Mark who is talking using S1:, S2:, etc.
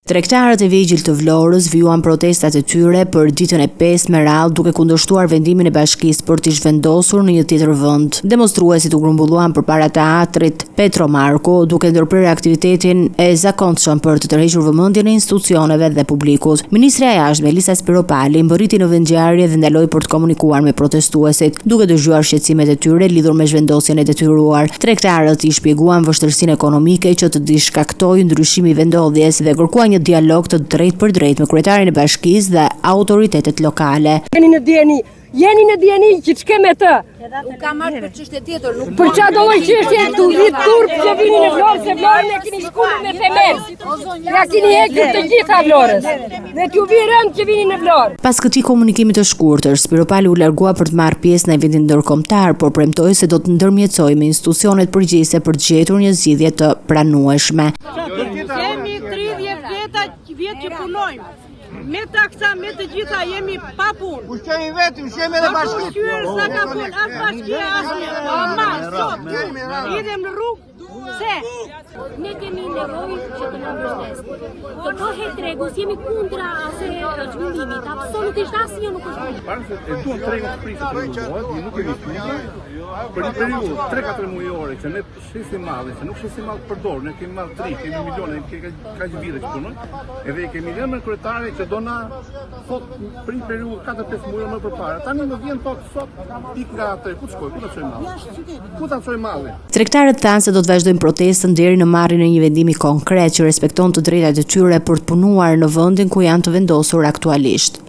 S1: Tregtarët e vegjël të Vlorës vijuan protestat e tyre për ditën e pestë me radhë duke kundërshtuar vendimin e bashkisë për t'i zhvendosur në një tjetër vend. Demonstruesit u grumbulluan përpara teatrit Petro Marko, duke ndërprerë aktivitetin e zakonshëm për të tërhequr vëmendjen e institucioneve dhe publikut. Ministrja e Jashtme Elisa Spiropali mbërriti në vendngjarje dhe ndaloi për të komunikuar me protestuesit, duke dëgjuar shqetësimet e tyre lidhur me zhvendosjen e detyruar. Tregtarët i shpjeguan vështirësinë ekonomike që do t'i shkaktojë ndryshimi i vendndodhjes dhe kërkuan një dialog të drejtpërdrejtë me kryetarin e bashkisë dhe autoritetet lokale.
S2: Jeni në dijeni, jeni në dijeni që ç'ke me të.
S3: U ka marrë për çështje tjetër, nuk
S2: Për ça do lloj çështje t'ju vijë turp që vini në Vlorë, se Vlorën e keni shkulur me themel. Ja kini hequr të gjitha Vlorës. Dhe t'ju vijë rëndë që vini në Vlorë.
S1: Pas këtij komunikimi të shkurtër, Spiropali u largua për të marrë pjesë në eventin ndërkombëtar, por premtoi se do të ndërmjetësojë me institucionet përgjegjëse për të gjetur një zgjidhje të pranueshme.
S4: Kemi 30 veta vjet që punojmë. Me taksa, me të gjitha jemi pa punë.
S5: Ushqemi vetë, ushqemi edhe bashkitë.
S4: Ushqyer s'na ka punë, as bashkia, as një. Ama, sot, hidhem në rrugë, Se?
S6: Ne kemi nevojë që të na mbështesni. Të bëhet tregu, s'jemi kundra asaj zhvillimit, absolutisht asnjë nuk është kundra.
S7: Para se e duam tregun të prishet të rregullohet, ne nuk kemi kundër. Për një periudhë 3-4 mujore që ne shesim mallin, se nuk shesim mall për dorë, ne kemi mall të ri, kemi milione, kemi kaq vite që punojmë, edhe i kemi lënë me kryetarin që do na thot për një periudhë 4-5 mujore më përpara. Tani më vjen thot sot ik nga tregu, ku të shkoj, ku ta çoj mallin? Ku ta çoj mallin?
S1: Tregtarët thanë se do të vazhdojnë protestën deri në marrjen e një vendimi konkret që respekton të drejtat e tyre për të punuar në vendin ku janë të vendosur aktualisht.